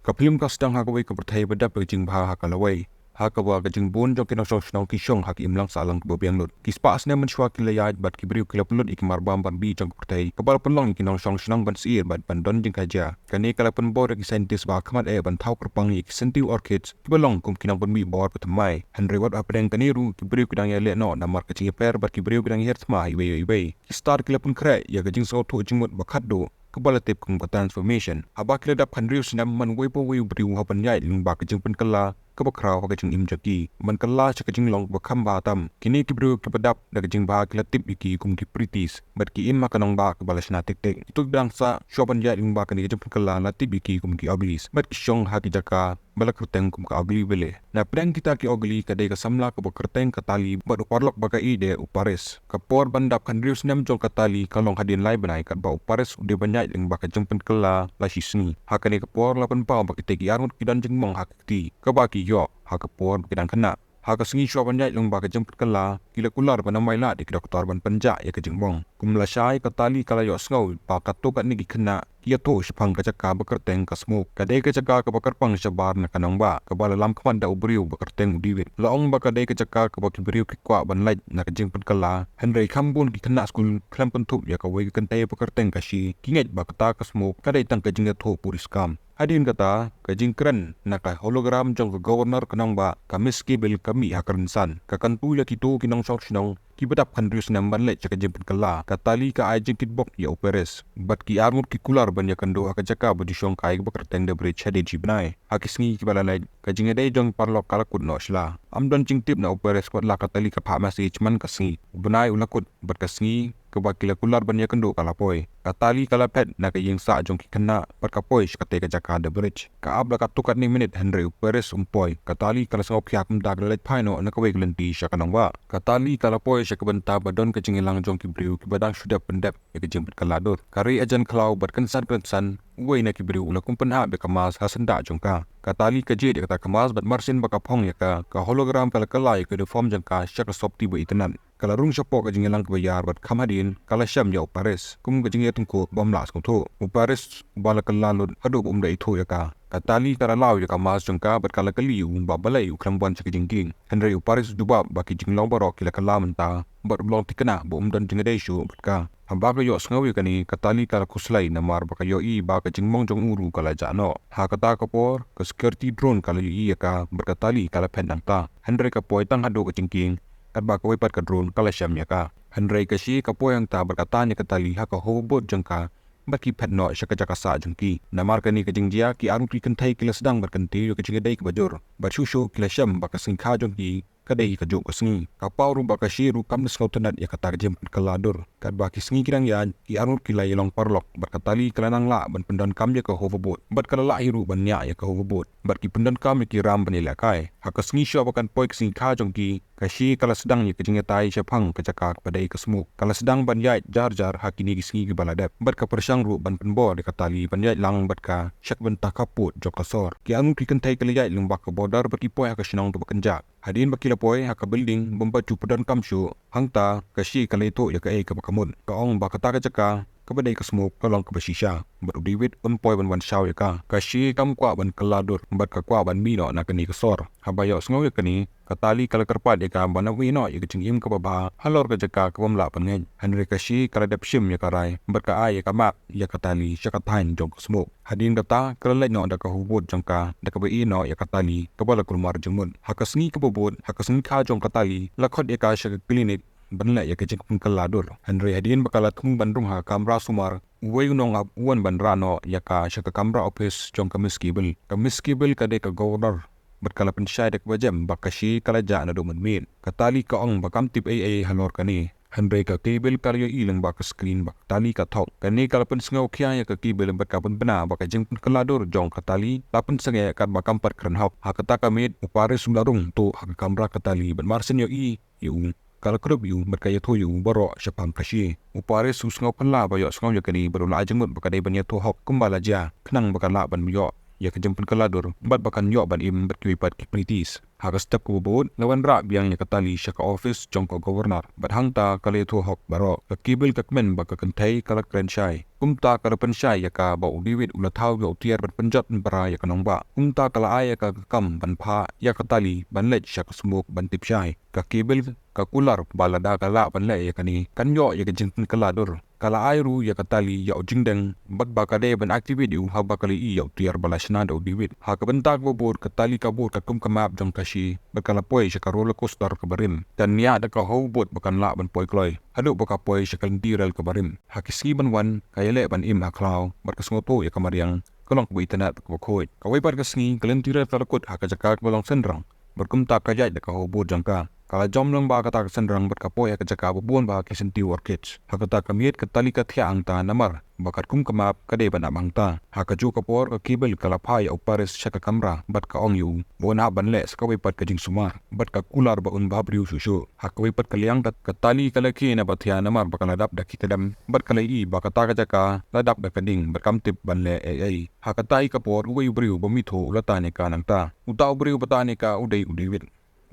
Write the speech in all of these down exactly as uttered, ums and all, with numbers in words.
Ka phlim ka sdang ha kawei ka pyrthei ba dap ka jingbha ha ka lawei, ha kaba ka jingbun jong ki nongshong shnong ki shong ha ki imlang sahlang kiba biang lut. Ki spah snem mynshuwa ki la ïaid bad ki briew ki la pynlut ïa ki marbam ban bih jong ka pyrthei, kaba la pynlong ïa ki nongshong shnong ban syier bad ban don jingkhaïi. Kane ka la pynbor ïa ki scientist ba ha khmat eh ban thaw kyrpang ïa ki syntiew orchids kiba long kum ki nongpynbih bor ba thymmai. Hynrei wat hapdeng kane ruh ki briew ki dang ïaleh noh namar ka jingïapher bad ki briew ki dang ïaher thma iwei ïa iwei. Ki star ki la pynkhreh ïa ka jingsngewthuh jingmut ba khatduh, kaba la tip kum ka transformation. Haba ki la dap khathynriew snem, man uwei pa uwei u briew u hap ban ïaid lyngba ka jingpynkylla kaba khraw ha ka jingim jong ki, ban kylla sha ka jinglong kaba kham bha tam. Kine ki briew kiba dap da ka jingbha ki la tip ïa ki kum ki Preeties, bad ki im ha ka nongbah kaba la shna tik tik. Kito kiba dang sah shuwa ban ïaid lyngba kane ka jingpynkylla la tip ïa ki kum ki Uglies, bad ki shong ha ki jaka ba la kyrteng kum ka Ugly Valley. Na pdeng kita ki Ugly ka dei ka samla kaba kyrteng ka Tali bad u paralok ba ka ïeit eh u Paris. Ka por ban dap khathynriew snem jong ka Tali ka long hadien lai bnai, katba u Paris u dei ban ïaid lyngba ka jingpynkylla la shisngi. Ha kane ka por la pynpaw ba kita ki arngut ki don jingmong ha ka kti kaba ki ïoh ha ka por ba ki dang khynnah. Ha ka sngi shuwa ban ïaid lyngba ka jingpynkylla, ki la kular ban ym ailad ïa ki doktor ban pynjah ïa ka jingmong. Kum lashai, ka Tali ka la ïohsngew ba katto katne ki khynnah ki ïathuh shaphang ka jaka ba kyrteng ka Smoke. Ka dei ka jaka kaba kyrpang shabar na ka nongbah, kaba la lam khmat da u briew ba kyrteng u David. La ong ba ka dei ka jaka kaba ki briew ki kwah ban lait na ka jingpynkylla. Hynrei kham bun ki khynnah skul khlem kynthup ïa kawei ka kynthei ba kyrteng ka Shea, ki ngeit ba kata ka Smoke ka dei tang ka jingïathuh puriskam. Hadien kata, ka jingkren na ka hologram jong ka governor ka nongbah, ka Miss Gable, ka mih ha ka rynsan. Ka kyntu ïa kito ki nongshong shnong kiba dap khathynriew snem ban leit sha ka jingpynkylla. Ka Tali ka ai jingkitbok ïa u Paris, bad ki arngut ki kular ban ïakynduh ha ka jaka ba ju shongkai kaba kyrteng The Bridge hadien shi bnai. Ha ki sngi kiba la leit, ka jingïadei jong ki paralok ka la kut noh shla. Ym don jingtip na u Paris wat la ka Tali ka phah message man ka sngi. U bnai u la kut, bad ka sngi kaba ki la kular ban ïakynduh ka la poi. Ka Tali ka la phet na ka ïing sah jong ki khynnah bad ka poi sha katei ka jaka The Bridge. Ka ap da katto katne minit hynrei u Paris um poi. Ka Tali ka la sngewkhia kumta ka la leit phai noh na kawei ka lynti sha ka nongbah. Ka Tali ka la poi sha ka bynta ba don ka jingïalang jong ki briew kiba dang shu dep pyndep ïa ka jingpynkylla dur. Ka rieh hajan khlaw bad kynsan kynsan, uwei na ki briew u la kum pynhap ïa ka mask ha syndah jong ka. Ka Tali ka jied ïa kata ka mask bad marsien ba ka phong ïa ka, ka hologram ka la kylla ïa ka uniform jong ka sha ka sopti ba itynnad. Ka la rung shapoh ka jingïalang kaba ïar bad kham hadien ka la shem ïa u Paris kum ka jingïatyngkhuh bym lah sngewthuh. U Paris uba la kylla lut haduh ba um da ithuh ïa ka. Ka Tali ka la law ïa ka mask jong ka bad ka la kylli ïa u ba balei u khlem wan sha ka jingkieng. Hynrei u Paris u jubab ba ki jinglong baroh ki la kylla mynta bad u long thikna ba um don jingïadei shuh bad ka. Haba ka ïohsngew ïa kane, ka Tali ka la khuslai namar ba ka ïohi ba ka jingmong jong u ruh ka la jah noh. Ha kata ka por, ka security drone ka la ïohi ïa ka bad ka Tali ka la phet nangta. Hynrei ka poi tang haduh ka jingkieng, katba kawei pat ka drone ka la shem ïa ka. Hynrei ka Shea ka poi hangta bad ka tan ïa ka Tali ha ka hoverboard jong ka, bad ki phet noh sha ka jaka sah jong ki. Namar kane ka jingjia, ki arngut ki kynthei ki la sdang ban kyntiew ïa ka jingïadei kaba jur, bad shuh shuh ki la shem ba ka sngi kha jong ki ka dei kajuh ka sngi. Ka paw ruh ba ka Shea ruh kam da sngewtynnad ïa kata ka jingpynkylla dur. Katba ki sngi ki dang ïaid, ki arngut ki la ïalong paralok bad ka Tali ka la nang lah ban pyndonkam ïa ka hoverboard, bad ka la lah hi ruh ban ñiah ïa ka hoverboard, bad ki pyndonkam ïa ki ram ban ïalehkai. Ha ka sngi shuwa ba kan poi ka sngi kha jong ki, ka Shea ka la sdang ïa ka jingïatai shaphang ka jaka kaba dei ka Smoke. Ka la sdang ban ïaid jar jar ha kine ki sngi kiba la dep, bad ka pyrshang ruh ban pynbor ïa ka Tali ban ïaid lang bad ka sha ka bynta khappud jong ka sor. Ki arngut ki kynthei ki la ïaid lyngba ka border bad ki poi ha ka shnong kaba kynjah. Hadien ba ki la poi ha ka building bym pat ju pyndonkam shuh, hangta ka Shea ka la ïathuh ïa kaei kaba ka mut. Ka ong ba kata ka jaka kaba dei ka Smoke ka long kaba shisha, bad u David un poi ban wan shaw ïa ka. Ka Shea kam kwah ban kylla dur bad ka kwah ban mih noh na kane ka sor. Haba ïohsngew ïa kane, ka Tali ka la kyrpad ïa ka ban ym ïehnoh ïa ka jingim kaba bha halor ka jaka kabym lah ban ngeit. Hynrei ka Shea ka la dep shim ïa ka rai bad ka ai ïa ka map ïa ka Tali sha ka thaiñ jong ka Smoke. Hadien kata, ka la leit noh da ka hoverboard jong ka, da kaba ïehnoh ïa ka Tali kaba la kulmar jingmut. Ha ka sngi kaba bud, ha ka sngi kha jong ka Tali, la khot ïa ka sha ka klinik ban leh ïa ka jingpynkylla dur. Hynrei hadien ba ka la thmu ban rung ha ka kamra sumar, uwei u nongap u wan ban rah noh ïa ka sha ka kamra ophis jong ka Miss Gable. Ka Miss Gable ka dei ka governor, bad ka la pynshai da kaba jem ba ka Shea ka la jah naduh mynmiet. Ka Tali ka ong ba kam tip ei ei halor kane. Hynrei ka Gable ka la ïohi lyngba ka screen ba ka Tali ka thok. Kane ka la pynsngewkhia ïa ka Gable bad ka pynbna ba ka jingpynkylla dur jong ka Tali la pynsangeh katba kam pat kren hok. Ha kata ka miet, u Paris u la rung tuh ha ka kamra ka Tali bad mar shen ïohi ïa u, ka la kdup ïa u bad ka ïathuh ïa u baroh shaphang ka Shea. U Paris u sngewphylla ba ïohsngew ïa kane bad u la ai jingmut ba ka dei ban ïathuh hok kumba la jia, khnang ba kan lah ban ïoh ïa ka jingpynkylla dur bad ba kan ïoh ban im bad kiwei pat ki penalties. Ha ka step kaba bud, la wanrah biang ïa ka Tali sha ka office jong ka Governor bad hangta ka la ïathuh hok baroh. Ka Kibble ka kmen ba ka kynthei ka la kren shai. Kumta ka la pynshai ïa ka ba u David u la thaw ïa u tiar ban pynjot pynpra ïa ka nongbah. Kumta ka la ai ïa ka ka kam ban phah ïa ka Tali ban leit sha ka smoke ban tip shai. Ka Kibble ka kular ba lada ka lah ban leh ïa kane kan ïoh ïa ka jingpynkylla dur. Ka la ai ruh ïa ka Tali ïa u jingdeng bad ba ka dei ban activate ïa u haba ka la ïohi ïa u tiar ba la shna da u David. Ha ka bynta kaba bud, ka Tali ka bud ka kum ka map jong ka shi bad ka la poi sha ka roller coaster kaba rim. Ka niah da ka hoverboard ba kan lah ban poi kloi haduh ba ka poi sha ka lynti rel kaba rim. Ha ki sngi ban wan ka ïaleh ban im ha khlaw bad ka sngewthuh ïa ka mariang ka long kaba itynnad kaba khuid. Kawei pat ka sngi ka lynti rel ka la kut ha ka jaka kaba long synrang bad kumta ka ïaid da ka hoverboard jong ka. Ka la jam lang bad kata ka synrang bad ka poi ha ka jaka ba bun bha ki syntiew orchids. Ha kata ka miet ka Tali ka thiah hangta namar ba katkum ka map ka dei ban ap hangta. Ha kajuh ka por ka Kibble ka la phah ïa u Paris sha ka kamra bad ka ong ïa u ba un hap ban leh sa kawei pat ka jingsumar bad ka kular ba un bhabriew shuh shuh. Ha kawei pat ka liang ka, ka Tali ka la khie na ba thiah namar ba ka la dap da ki tdem bad ka la ïohi ba kata ka jaka la dap da ka ding bad kam tip ban leh ei ei. Ha kata hi ka por uwei u briew ba mithuh u la tan ïa ka nangta. Uta u briew ba tan ïa ka u dei u David.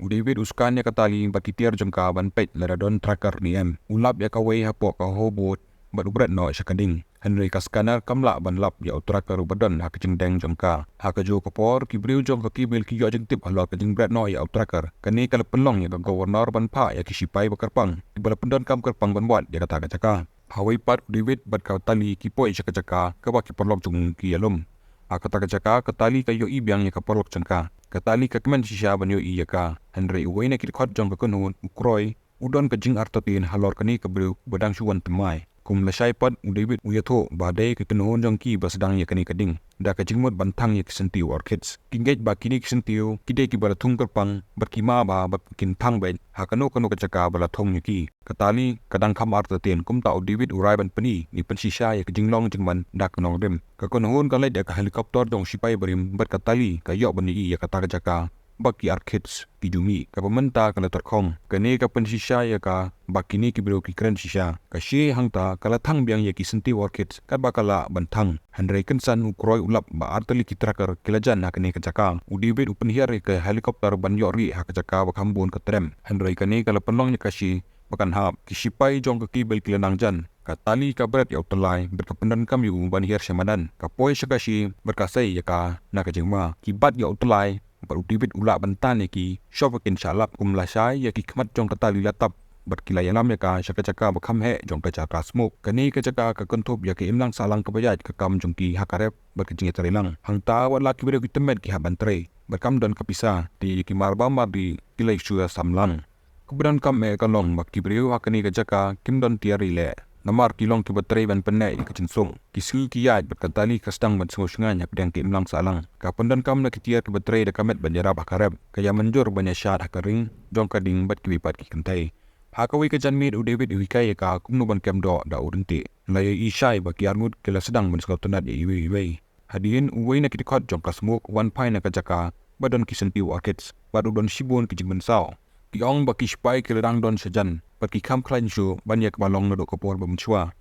U David u scan ïa ka Tali bad ki tiar jong ka ban peit lada don tracker ne em. U lap ïa kawei hapoh ka hoverboard bad u bret noh sha ka ding. Hynrei ka scanner kam lah ban lap ïa u tracker uba don ha ka jingdeng jong ka. Ha kajuh ka por ki briew jong ka Kibble ki ïoh jingtip halor ka jingbret noh ïa u tracker. Kane ka la pynlong ïa ka Governor ban phah ïa ki shipai ba kyrpang kiba la pyndonkam kyrpang ban wad ïa kata ka jaka. Hawei pat u David bad ka Tali ki poi sha ka jaka kaba ki paralok jong u ki ïalum. Ha kata ka jaka ka Tali ka ïohi biang ïa ka paralok jong ka. Ka Tali ka kmen shisha ban ïohi ïa ka. Hynrei uwei na ki dkhot jong ka kynhun u Kroy u don ka jingartatien halor kane ka briew ba dang shu wan thymmai. Kum lashai pat u David u ïathuh ba dei ka kynhun jong ki ba sdang ïa kane ka ding da ka jingmut ban thang ïa ki syntiew orchids. Ki ngeit ba kine ki syntiew ki dei kiba la thung kyrpang bad ki ma bha bad kin thang beit ha kano kano ka jaka ba la thung ïa ki. Ka Tali ka dang kham artatien, kumta u David u rai ban pyni ne pynshisha ïa ka jinglong jingman da ka nongrim. Ka kynhun ka leit da ka helicopter jong u shipai barim bad ka Tali ka ïoh ban ïohi ïa kata ka jaka ba ki orchids ki ju mih, kaba mynta ka la tyrkhong. Kane ka pynshisha ïa ka ba kine ki briew ki kren shisha. Ka Shay hangta ka la thang biang ïa ki syntiew orchids katba ka lah ban thang. Hynrei kynsan u Kroy u lap ba ar tylli ki tracker ki la jan ha kane ka jaka. U David u pynhiar ïa ka helicopter ban ïoh rieh ha ka jaka ba kham bun ka tdem. Hynrei kane ka la pynlong ïa ka Shay ba kan hap. Ki shipai jong ka Kibble ki la nang jan. Ka Tali ka bret ïa u tyllai bad ka pyndonkam ïa u ban hiar sha madan. Ka poi sha ka Shay bad ka sei ïa ka na ka jingma. Ki bat ïa u tyllai bad u David u lah ban tan ïa ki shwa ba kin shah lap. Kum lashai ïa ki khmat jong ka Tali la tap bad ki la ïalam ïa ka sha ka jaka ba kham heh jong ka jaka smoke. Kane ka jaka ka kynthup ïa ka imlang sahlang kaba ïaid ka kam jong ki ha ka rep bad ka jingïatreilang. Hangta wat la ki briew ki tymmen ki hap ban trei bad kam don ka pisa, te ïa ki marbam mardi ki la shu ïasam lang. Kaba donkam eh ka long ba ki briew ha kane ka jaka kim don tiar ri leh namar ki long kiba trei ban pynneh ïa ka jingsuk. Ki sngi ki ïaid bad ka Tali ka sdang ban sngew shngaiñ hapdeng ka imlang sahlang. Ka pyndonkam na ki tiar kiba trei da ka met ban ïarap ha ka rep. Ka ïamynjur ban ïashad ha ka ring jong ka ding bad kiwei pat ki kynthei. Ha kawei ka janmiet u David u hikai ïa ka kumno ban kem doh da u ryntih. La ïohi shai ba ki arngut ki la sdang ban sngewtynnad ïa iwei ïa iwei. Hadien uwei na ki dkhot jong ka smoke u wan phai na ka jaka ba don ki syntiew orchids bad u don shibun ki jingmynsaw. Ki ong ba ki shipai ki la dang don shajan bad ki kham khlaiñ shuh ban ïa kaba long naduh ka por ba mynshuwa.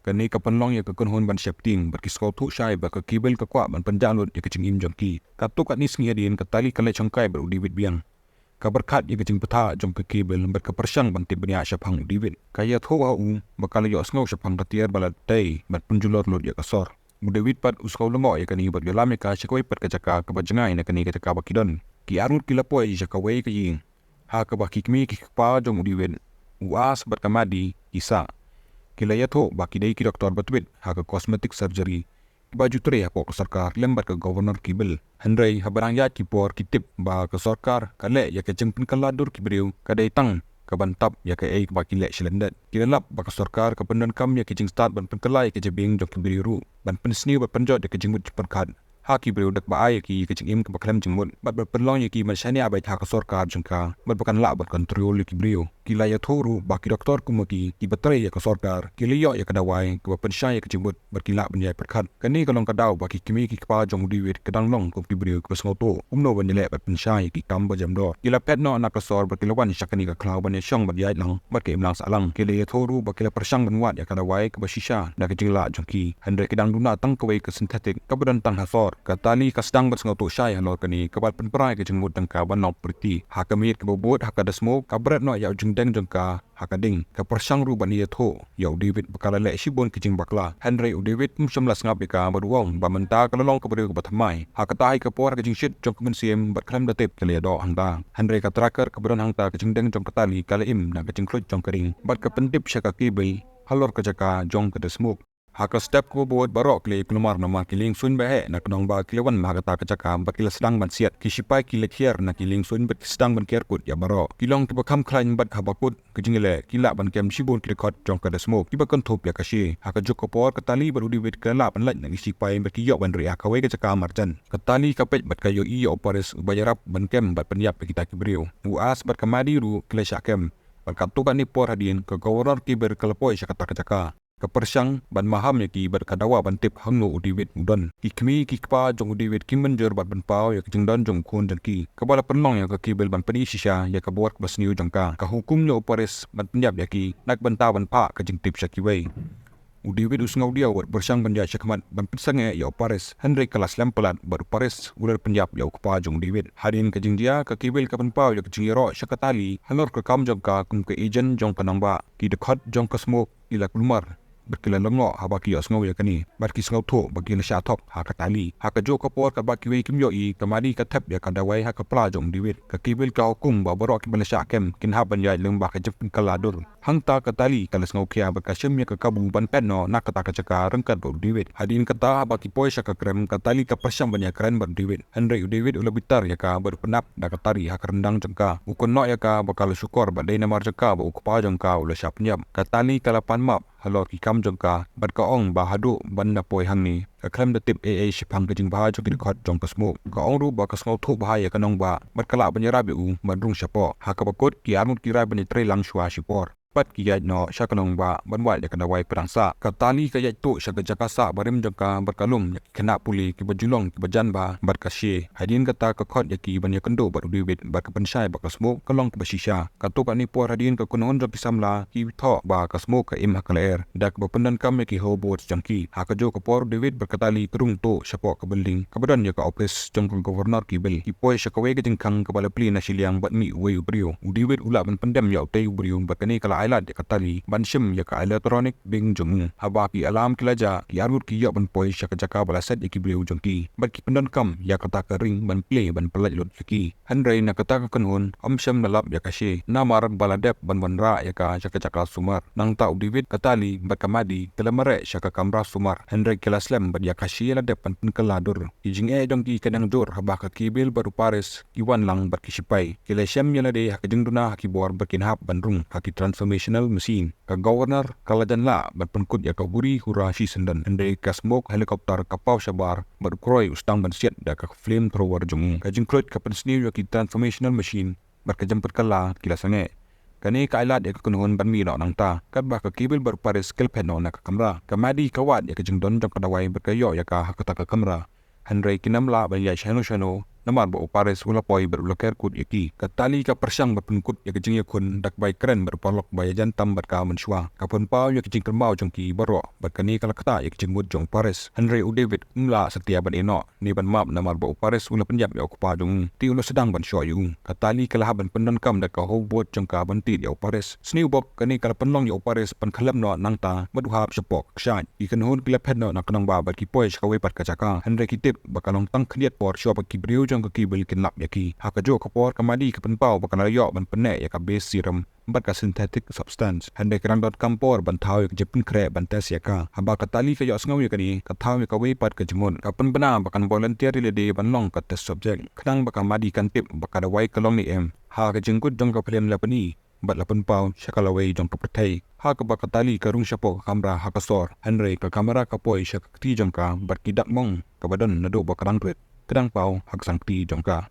Kane ka pynlong ïa ka kynhun ban sheptieng bad ki sngewthuh shai ba ka Kibble ka kwah ban pynjah lut ïa ka jingim jong ki. Katto katne sngi hadien ka Tali ka leit shongkai bad u David biang. Ka pyrkhat ïa ka jingbthah jong ka Kibble bad ka pyrshang ban tip bniah shaphang u David. Ka ïathuh ha u ba ka la ïohsngew shaphang ka tiar ba la tei bad pynjulor lut ïa ka sor. U David pat u sngew lyngngoh ïa kane bad u ïalam ïa ka sha kawei pat ka jaka kaba jngai na kane ka jaka ba ki don. Ki arngut ki la poi sha kawei ka ïing ha kaba ki kmie ki kpa jong u David, u Ash bad ka Maddie ki sah. Ki la ïathuh ba ki dei ki doktor ba tbit ha ka cosmetic surgery kiba ju trei hapoh ka sorkar lem bad ka Governor Kibble. Hynrei haba dang ïaid ki por ki tip ba ka sorkar ka leh ïa ka jingpynkylla dur ki briew ka dei tang ka ban tap ïa kaei kaba ki leh shi lyndet. Ki la lap ba ka sorkar ka pyndonkam ïa ka jingstad ban pynkylla ïa ka jabieng jong ki briew ruh ban pynsniew bad pynjot ïa ka jingmut jingpyrkhat ha ki briew da kaba ai ïa ki ïa ka jingim kaba khlem jingmut bad ban pynlong ïa ki ban shaniah beit ha ka sorkar jong ka bad ba kan lah ban kontrol ïa ki briew. Ki la ïathuh ruh ba ki doktor kum ma ki kiba trei ïa ka sorkar ki la ïoh ïa ka dawai kaba pynshai ïa ka jingmut bad ki lah ban ïai pyrkhat. Kane ka long ka daw ba ki kmie ki kpa jong u David ka dang long kum ki briew kiba sngewthuh kumno ban ïaleh bad pynshai ïa ki kam ba jem dor. Ki la phet noh na ka sor bad ki la wan sha kane ka khlaw ban ïashong ban ïaid lang bad ka imlang sahlang. Ki la ïathuh ruh ba ki la pyrshang ban wad ïa ka dawai kaba shisha na ka jinglah jong ki. Hynrei ki dang duna tang kawei ka synthetic kaba don tang ha sor. Ka Tali ka sdang ban sngewthuh shai halor kane, kaba la pynpra ïa ka jingmut jong ka ban long pretty. Ha ka miet kaba bud ha ka da smoke, ka bret noh ïa u jingdeng jong ka ha ka ding. Ka pyrshang ruh ban ïathuh ïa u David ba ka la leh shibun ki jingbakla. Hynrei u David um shym la sngap ïa ka bad u ong ba mynta ka la long ka briew kaba thymmai. Ha kata hi ka por, ha ka jingshit jong ka mynsiem bad khlem da tip, ki la ïadoh hangta. Hynrei ka tracker kaba don hangta ka jingdeng jong ka Tali ka la im na ka jingkhluit jong ka ring bad ka pyndip sha ka cable halor ka jaka jong ka da smoke. Ha ka step kaba bud baroh ki la ïakulmar namar ki lieng suiñ ba heh na ka nongbah ki la wan ha kata ka jaka bad ki la sdang ban siat. Ki shipai ki la khiar na ki lieng suiñ bad ki sdang ban khiar kut ïa baroh. Ki long kiba kham khlaiñ bad haba kut ka jingïaleh, ki lah ban kem shibun ki dkhot jong ka da smoke kiba kynthup ïa ka shi. Ha kajuh ka por ka Tali bad u David ki la lah ban lait na ki shipai bad ki ïoh ban rieh ha kawei ka jaka marjan. Ka Tali ka peit bad ka ïohi ïa u Paris uba ïarap ban kem bad pynïap ïa kita ki briew. U As bad ka Madi ruh ki la shah kem. Bad katto katne por hadien, ka Governor Cable ka la poi sha kata ka jaka. Ka pyrshang ban maham ïa ki bad ka dawa ban tip hangno u David u don. Ki kmie ki kpa jong u David kim mynjur ban pynpaw ïa ka jingdon jong u khun jong ki, kaba la pynlong ïa ka Cable ban pyni shisha ïa ka bor kaba sniew jong ka. Ka hukum ïa u Paris ban pynïap ïa ki na ka bynta ban phah ka jingtip sha kiwei. U David u sngewdiaw bad pyrshang ban ïaid shakhmat ban pynsangeh ïa u Paris, hynrei ka la slem palat bad u Paris u la pynïap ïa u kpa jong u David. Hadien ka jingjia, ka Cable ka pynpaw ïa ka jingïaroh sha ka Tali halor ka kam jong ka kum ka agent jong ka nongbah. Ki dkhot jong ka smoke ki la kulmar bad ki la lyngngoh haba ki ïohsngew ïa kane, bad ki sngewthuh ba ki la shah thok ha ka Tali. Ha kajuh ka por katba kiwei kim ïohi, ka Madi ka thep ïa ka dawai ha ka pla jong u David. Ka Cable ka hukum ba baroh kiba la shah kem kin hap ban ïaid lyngba ka jingpynkylla dur. Hangta ka Tali ka la sngewkhia bad ka shim ïa ka kabu ban phet noh na kata ka jaka ryngkat bad u David. Hadien kata, haba ki poi sha ka krem, ka Tali ka pyrshang ban ïakren bad u David. Hynrei u David u la bitar ïa ka bad u pynap da ka tari ha ka ryndang jong ka. U kynnoh ïa ka ba ka la shukor bad dei namar jong ka ba u kpa jong ka u la shah pynïap. Ka Tali ka la pan map halor ki kam jong ka bad ka ong ba haduh ban da poi hangne, ka khlem da tip ei ei shaphang ka jingbha jong ki dkhot jong ka smoke. Ka ong ruh ba ka sngewthuh bha ïa ka nongbah bad ka lah ban ïarap ïa u ban rung shapoh. Ha kaba kut, ki arngut ki rai ban ïatreilang shuwa shipor bad ki ïaid noh sha ka nongbah ban wad ïa ka dawai pdeng sah. Ka Tali ka ïaid tuh sha ka jaka sah barim jong ka bad ka lum ïa ki khynnah pule kiba ju long kiba jan bha bad ka shi. Hadien kata ka khot ïa ki ban ïakynduh bad u David bad ka pynshai ba ka smoke ka long kaba shisha. Katto katne por hadien, ka kynhun jong ki samla ki thoh ba ka smoke ka im ha ka lyer, da kaba pyndonkam ïa ki hoverboards jong ki. Ha kajuh ka por u David bad ka Tali ka rung tuh shapoh ka building kaba don ïa ka ophis jong ka Governor Cable. Ki poi sha kawei ka jingkhang kaba la plie na shiliang bad mih uwei u briew. U David u lah ban pyndem ïa utei u briew bad kane ka la ailad ïa ka Tali ban shim ïa ka electronic ring jong u. Haba ki alarm ki la jah, ki arngut ki ïoh ban poi sha ka jaka ba la set ïa ki briew jong ki bad ki pyndonkam ïa kata ka ring ban plie ban pyllait lut ïa ki. Hynrei na kata ka kynhun, ym shym la lap ïa ka shi, namar ba la dep ban wanrah ïa ka sha ka jaka sumar. Nangta u David, ka Tali bad ka Madi ki la mareh sha ka kamra sumar, hynrei ki la slem bad ïa ka shi la dep ban pynkylla dur. Ki jingeh jong ki ka dang jur haba ka Cable bad u Paris ki wan lang bad ki shipai. Ki la shem ïa lade ha ka jingduna ha ki bor bad kin hap ban rung ha ki transformational machine. Ka Governor ka la jan lah ban pynkut ïa ka huri hura shisyndon, hynrei ka smoke helicopter ka paw shabar bad u kroi u sdang ban siat da ka flamethrower jong u. Ka jingkhluit ka pynsniew ïa ki transformational machine bad ka jingpynkylla ki la sangeh. Kane ka ailad ïa ka kynhun ban mih noh nangta, katba ka Cable bad u Paris ki la phet noh na ka kamra. Ka Madi ka wad ïa ka jingdon jong ka dawai bad ka ïoh ïa ka ha kata ka kamra. Hynrei kim lah ban ïaid shano shano namar ba u Paris u la poi bad u la ker kut ïa ki. Ka Tali ka pyrshang ban pynkut ïa ka jingïakhun da kaba ïakren bad u paralok ba ïajan tam bad ka mynshuwa. Ka pynpaw ïa ka jingkynmaw jong ki baroh bad kane ka la ktah ïa ka jingmut jong u Paris. Hynrei u David um lah satia ban ïeh noh ne ban map namar ba u Paris u la pynïap ïa u kpa jong u, te u la sdang ban shoh ïa u. Ka Tali ka la hap ban pyndonkam da ka hoverboard jong ka ban tied ïa u Paris. Sniew bok, kane ka la pynlong ïa u Paris ban khyllem noh nangta bad u hap shapoh ka kshaid. Ki kynhun ki la phet noh na ka nongbah bad ki poi sha kawei pat ka jaka, hynrei ki tip ba ka long tang khyndiat por shuwa ba ki briew jong ka Cable kin lap ïa ki. Ha kajuh ka por ka Madi ka pynpaw ba ka la ïoh ban pynneh ïa ka base serum bad ka synthetic substance, hynrei ka dang donkam por ban thaw ïa ka jingpynkhreh ban test ïa ka. Haba ka Tali ka ïohsngew ïa kane, ka thaw ïa kawei pat ka jingmut. Ka pynbna ba kan volunteer ïa lade ban long ka test subject, khnang ba ka Madi kan tip ba ka dawai ka long ne em. Ha ka jingkut jong ka phlim la pyni bad la pynpaw sha ka lawei jong ka pyrthei, ha kaba ka Tali ka rung shapoh ka kamra ha ka sor, hynrei ka kamera ka poi sha ka kti jong ka bad ki dak mong kaba don naduh ba ka dang rit ka dang paw ha ka sangkti jong ka.